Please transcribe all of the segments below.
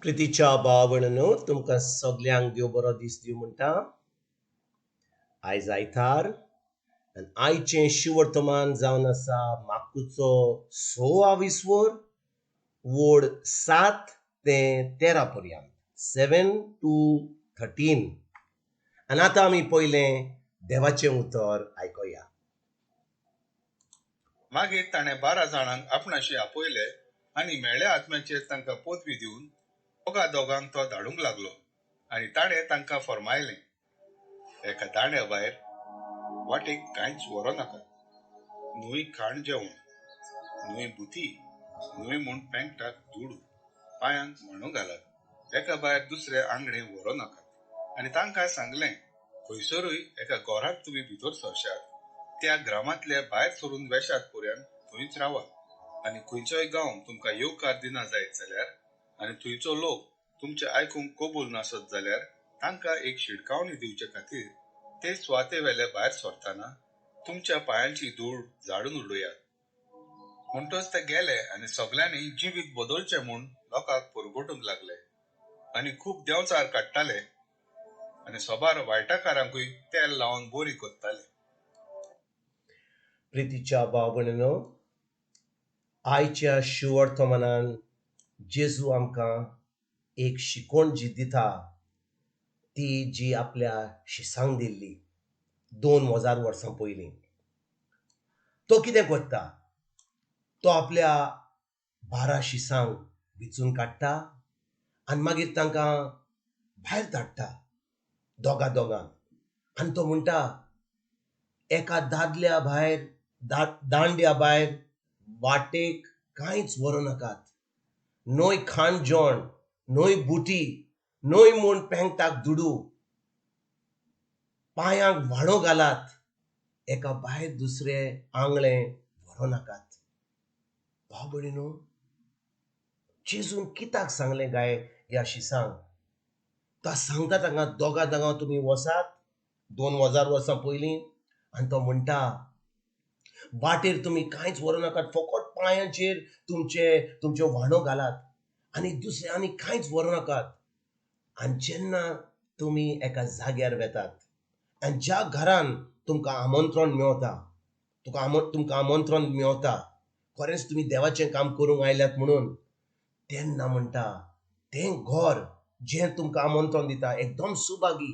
प्रितीच्या भाव-भयणांनो, तुमकां सगल्यांक देव बरो दीस दिवं म्हणटा. आयज आयतार आनी आयचें शिवर्तमान जावन आसा माकुचो सव्वावीस वर वड 7 ते 13 पर्यंत, 7 टू 13. आनी आतां आमी पयलें देवाचें उतर आयकुया. मागीर ताणें 12 जाणांक आपणाशी आपयले आनी म्हेळ्या आत्म्याचेर तांकां पदवी दिवन दोगा दोगांक तो धाडूंक लागलो. आनी ताणें तांकां फर्मायलें, एका दांड्या भायर वाटेक कांयच व्हरूं नाकात, न्हय खाण जेवण, न्हय बुती, न्हय म्हूण पेंकटाक दुडू, पांयांक व्हाणो घालात, एका भायर दुसरें आंगणें व्हरूं नाकात. आनी तांकां सांगलें, खंयसरूय एका घरांत तुमी भितर सरशात, त्या ग्रामांतले भायर सरून वेशात पर्यंत थंयच रावात. आनी खंयचोय गांव तुमकां येवकार दिना जायत जाल्यार आनी थंयचो लोक तुमचें आयकूंक कबूल नासत जाल्यार, तांकां एक शिटकावणी दिवचे खातीर ते सुवाते वेले भायर सरतना तुमच्या पांयांची धूळ झाडून उडयात. म्हणटच ते गेले आनी सगल्यांनी जिवीत बदलचें म्हूण लोकांक पुरगोटूंक लागले आनी खूब देंवचार काडटाले आनी सोबार वायटाकारांकूय तेल लावन बरी करताले. प्रितीच्या भाव-भयणांनो, आयच्या शिवर्तमानान जेजू आमकां एक शिकवण जी दिता ती जी आपल्या शिसांक दिल्ली 2000 वर्सां पयलीं. तो कितें करता? तो आपल्या 12 शिसांक विचून काडटा आनी मागीर तांकां भायर धाडटा दोगा दोगांक. आनी तो म्हणटा, एका दादल्या भायर, दांड्या भायर वाटेक कांयच व्हरूं नाकात, न्हय खाण जेवण, न्हय बुटी, न्हय म्हूण पेंकटाक दुडू, पांयांक व्हाणो घालात, एका भायर दुसरें आंगळें व्हरूं नाकात. भाव भयणीनो, जेजून कित्याक सांगलें काय ह्या शिसांक? तो सांगता तांकां, दोगा दोगां तुमी वसात 2000 वर्सां पयलीं. आनी तो म्हणटा, वाटेर तुमी कांयच व्हरूं नाकात, फकत पांयांचेर तुमच्यो व्हाणो घालात आनी दुसरें आनी कांयच व्हरूं नाकात. आनी जेन्ना तुमी एका जाग्यार वेतात आनी ज्या घरान तुमकां आमंत्रण मेवता, तुमकां आमंत्रण मेवता, खरेंच तुमी देवाचें काम करूंक आयल्यात म्हणून, तेन्ना म्हणटा, तें घर जें तुमकां आमंत्रण दिता एकदम सुभागी,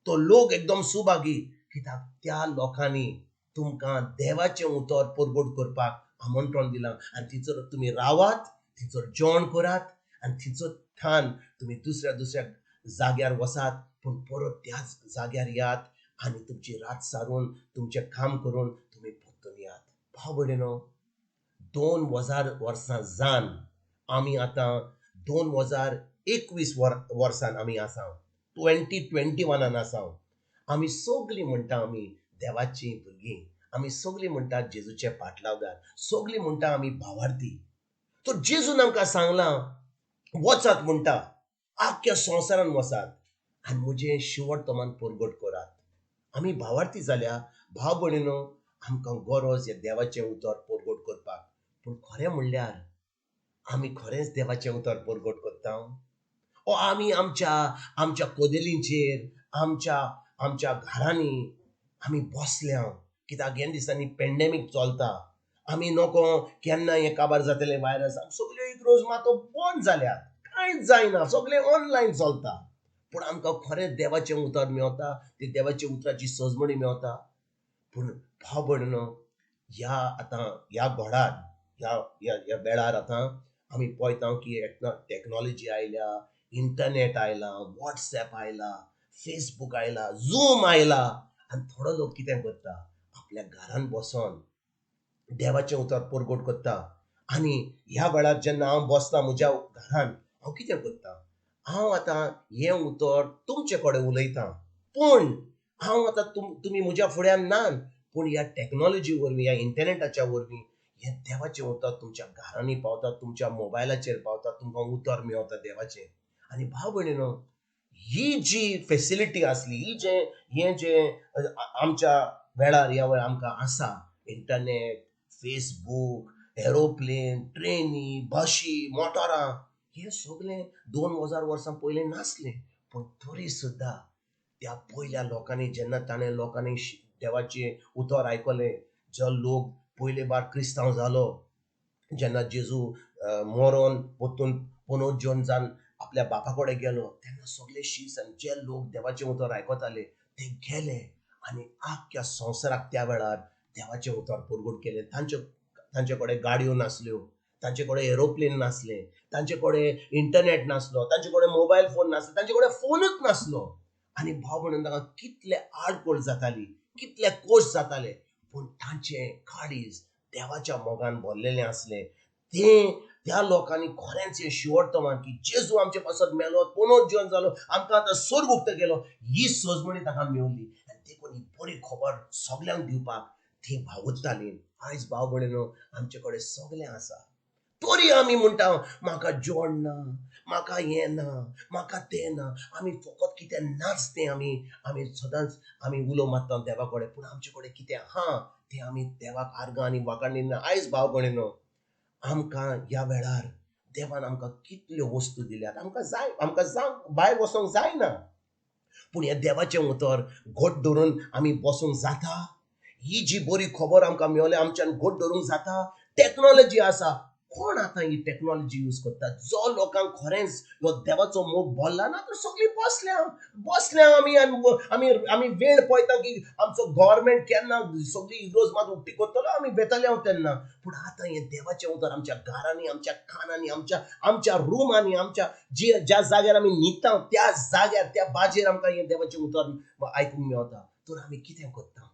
तो लोक एकदम सुभागी, कित्याक त्या लोकांनी तुमकां देवाचें उतर परगट करपाक आमंत्रण दिलां. आनी थंयसर तुमी रावात, थंयसर जेवण करात आनी थंयसर थान तुमी दुसऱ्या दुसऱ्या जाग्यार वसात, पूण परत त्याच जाग्यार यात आनी तुमची रात सारून, तुमचें काम करून तुमी परतून यात. भाव भयणीनो, 2000 वर्सां जान आमी आतां 2021 वर्सान आमी आसा, 2021 आसा. आमी सगळीं म्हणटा आमी देवाचीं भुरगीं, आमी सगळीं म्हणटा जेजूचे पाटलावदार, सगळीं म्हणटा आमी भावार्थी. तर जेजून आमकां सांगलां, वचात म्हणटा, आख्ख्या संवसारान वचात आनी म्हजें शिवर्तमान परगट करात. आमी भावार्थी जाल्या भाव भयणीनो, आमकां गरज हें देवाचें उतर परगट करपाक. पूण खरें म्हणल्यार आमी खरेंच देवाचें उतर परगट करता ओ आमी आमच्या आमच्या कदेलींचेर, आमच्या आमच्या घरांनी आमी बसल्या? कित्याक ह्या दिसांनी पेंडेमीक चलता, आमी नको केन्ना हें काबार जातलें वायरस, सगल्यो इगर्ज मातो बंद जाल्यात, कांयच जायना, सगळें ऑनलायन चलता. पूण आमकां खरेंच देवाचें उतर मेवता, ते देवाच्या उतराची सजमणी मेवता? पूण भाव भयणीनो, ह्या आतां ह्या घोडार, ह्या ह्या ह्या वेळार आतां आमी पळयता की टॅक्नोलॉजी आयल्या, इंटरनेट आयला, वॉट्सएप आयला, फेसबूक आयला, झूम आयला. आनी थोडो लोक कितें करता? आपल्या घरान बसोन देवाचें उतर परगट करता. आनी ह्या वेळार जेन्ना हांव बसता म्हज्या घरान, हांव कितें करता? हांव आतां हें उतर तुमचे कडेन उलयतां, पूण हांव आतां तुमी म्हज्या फुड्यान नान, पूण ह्या टॅक्नोलॉजी वरवीं, ह्या इंटरनेटाच्या वरवीं हें देवाचें उतर तुमच्या घरांनी पावता, तुमच्या मोबायलाचेर पावता, तुमकां उतर मेवता देवाचें. आनी भाव भयणीनो, ही जी फेसिलिटी आसली, ही जें हें जें आमच्या वेळार, ह्या वेळार आमकां आसा, इंटरनेट, फेसबूक, एरोप्लेन, ट्रेनी, बशी, मोटरां, हें सगळें 2000 वर्सां पयलीं नासलें, पूण तरी सुद्दां त्या पयल्या लोकांनी जेन्ना ताणें लोकांनी देवाचें उतर आयकलें, जो लोक पयले बार क्रिस्तांव जालो, जेन्ना जेजू मरोन परतून पुनर्जन जावन आपल्या बापा कडेन गेलो, तेन्ना सगळे शीस आनी जे लोक देवाचें उतर आयकताले ते गेले आनी आख्ख्या संवसाराक त्या वेळार देवाचें उतर परगट केलें. तांचे कडेन गाडयो नासल्यो, तांचे कडेन एरोप्लेन नासलें, तांचे कडेन इंटरनेट नासलो, तांचे कडेन मोबायल फोन नासलो, तांचे कडेन फोनूच नासलो. आनी भाव म्हणून तांकां कितले आडखळ जाताली, कितले कोश जाताले, पूण तांचें काळीज देवाच्या मोगान भरलेलें आसलें. तें त्या लोकांनी खरेंच हें शिवर्तमान की जेजू आमचे पासत मेलो, पुनर्जीवन जालो, आमकां आतां स्वर्ग उक्तो केलो, ही सजमणी तांकां मेवली. आनी देखून ही बरी खबर सगल्यांक दिवपाक ती वावुरताली. आयज भाव भयणीनो, आमचे कडेन सगळें आसा, तरी आमी म्हणटा म्हाका जेवण ना, म्हाका हें ना, म्हाका तें ना. आमी फकत कितें नाच तें आमी आमी सदांच आमी उलो मारता देवा कडेन, पूण आमचे कडेन कितें आहा तें आमी देवाक आर्गां आनी वाखाण दिना. आयज भाव भयणीनो, आमकां ह्या वेळार देवान आमकां कितल्यो वस्तू दिल्यात. आमकां जाय, आमकां जावंक भायर वचोंक जायना, पूण हें देवाचें उतर घट धरून आमी बसूंक जाता. ही जी बरी खबर आमकां मेवल्या आमच्यान घट धरूंक जाता. टॅक्नोलॉजी आसा, कोण आतां ही टॅक्नोलॉजी यूज करता? जो लोकांक खरेंच हो देवाचो मोग भरला ना तर सगळीं बसल्या बसल्या आमी आनी आमी आमी वेळ पळयता की आमचो गव्हर्मेंट केन्ना सगळी इगर्ज मात उक्ती करतलो, आमी वेतले हांव तेन्ना. पूण आतां हें देवाचें उतर आमच्या घरांनी, आमच्या कानांनी, आमच्या आमच्या रुमांनी, आमच्या जे ज्या जाग्यार आमी न्हिदता त्या जाग्यार, त्या बाजेर आमकां हें देवाचें उतर आयकूंक मेवता. तर आमी कितें करता?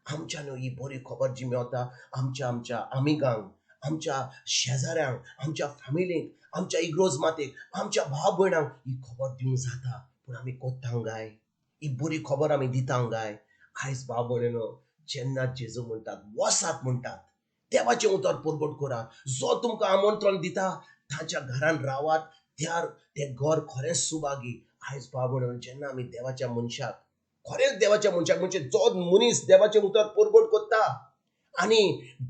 आमच्यान ही बरी खबर जी मेवता आमच्या आमच्या आमिगांक, आमच्या शेजाऱ्यांक, आमच्या फॅमिलीक, आमच्या इगर्ज मातेक, आमच्या भाव भयणांक ही खबर दिवंक जाता. पूण आमी कोत्ता गाय? ही बरी खबर आमी दिता गाय? आयज भाव भयणीनो, जेन्ना जेजू म्हणटात वसात म्हणटात, देवाचें उतर परगट करात, जो तुमकां आमंत्रण दिता ताच्या घरान रावात, त्या तें घर खरेंच सुभागी. आयज भाव भयणीनो, जेन्ना आमी देवाच्या मनशाक, खरेंच देवाच्या मनशाक म्हणजे जो मनीस देवाचें उतर परगट करता आनी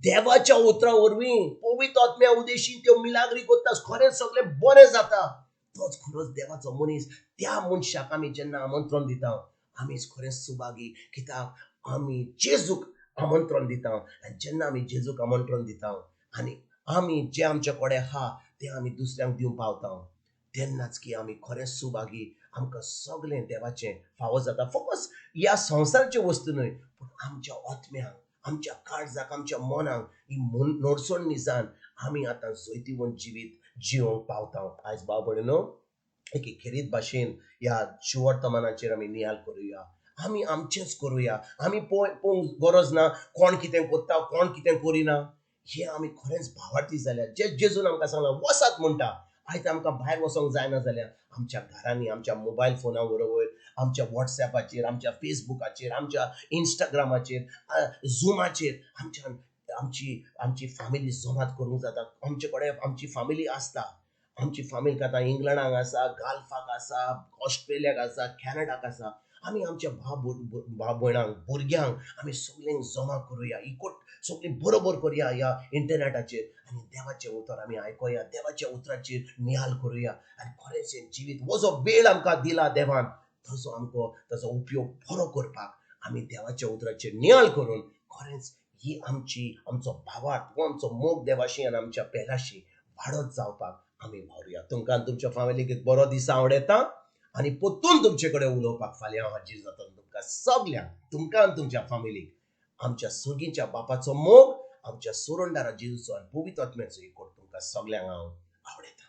देवाच्या उतरा वरवीं पवित्र आत्म्या उदेशी त्यो मिलाग्री करता, खरेंच सगळें बरें जाता, तोच खरोच देवाचो मनीस. त्या मनशाक आमी जेन्ना आमंत्रण दिता आमीच खरेंच सुभागी, कित्याक आमी जेजूक आमंत्रण दिता. आनी जेन्ना आमी जेजूक आमंत्रण दिता आनी आमी जें आमचे कडेन आहा तें आमी दुसऱ्यांक दिवंक पावता, तेन्नाच की आमी खरेंच सुभागी. आमकां सगळें देवाचें फावो जाता. फकत ह्या संवसाराच्यो वस्तू न्हय, पूण आमच्या आत्म्यांक, आमच्या काळजाक, आमच्या मनाक ही नडसण निजान आमी आतां जैतिवंत जिवीत जिवंक पावता. आयज भाव भयणीनो, एके खेरीत भाशेन ह्या शिवर्तमानाचेर आमी नियाळ करुया. आमी आमचेंच करुया. आमी पळोवंक गरज ना कोण कितें करता, कोण कितें करिना. हें आमी खरेंच भावार्थी जाल्या. जे जेजून आमकां सांगलां वसात म्हणटा, आयज आमकां भायर वचोंक जायना जाल्यार आमच्या घरांनी, आमच्या मोबायल फोना बरोबर, आमच्या वॉट्सॅपाचेर, आमच्या फेसबुकाचेर, आमच्या इंस्टाग्रामाचेर, झुमाचेर आमच्या आमची आमची फॅमिली जमात करूंक जाता. आमचे कडेन आमची फॅमिली आसता. आमची फामील आतां इंग्लंडाक आसा, गाल्फाक आसा, ऑस्ट्रेलियाक आसा, कॅनडाक आसा. आमी आमच्या भाव भाव भयणांक, भुरग्यांक आमी सगल्यांक जमा करुया, इकोट सगळीं बरोबर करुया ह्या इंटरनेटाचेर आनी देवाचें उतर आमी आयकुया, देवाच्या उतराचेर नियाळ करुया आनी खरेंच हें जिवीत हो जो वेळ आमकां दिला देवान तसो आमकां ताचो उपयोग बरो करपाक आमी देवाच्या उतराचेर नियाळ करून खरेंच ही आमची आमचो भावार्थ हो आमचो मोग देवाशी आनी आमच्या पेलाशी वाडत जावपाक आमी वावरुया. तुमकां तुमच्या फामिलीक एक बरो दीस आवडटा आनी परतून तुमचे कडेन उलोवपाक फाल्यां हांव हाजीर जातलो. तुमकां सगल्यांक, तुमकां आनी तुमच्या फामिलीक आमच्या सुर्गीच्या बापाचो मोग, आमच्या सोरंडारा जेजूचो आनी पवित्र आत्म्याचो एकवट तुमकां सगल्यांक हांव आवडटा.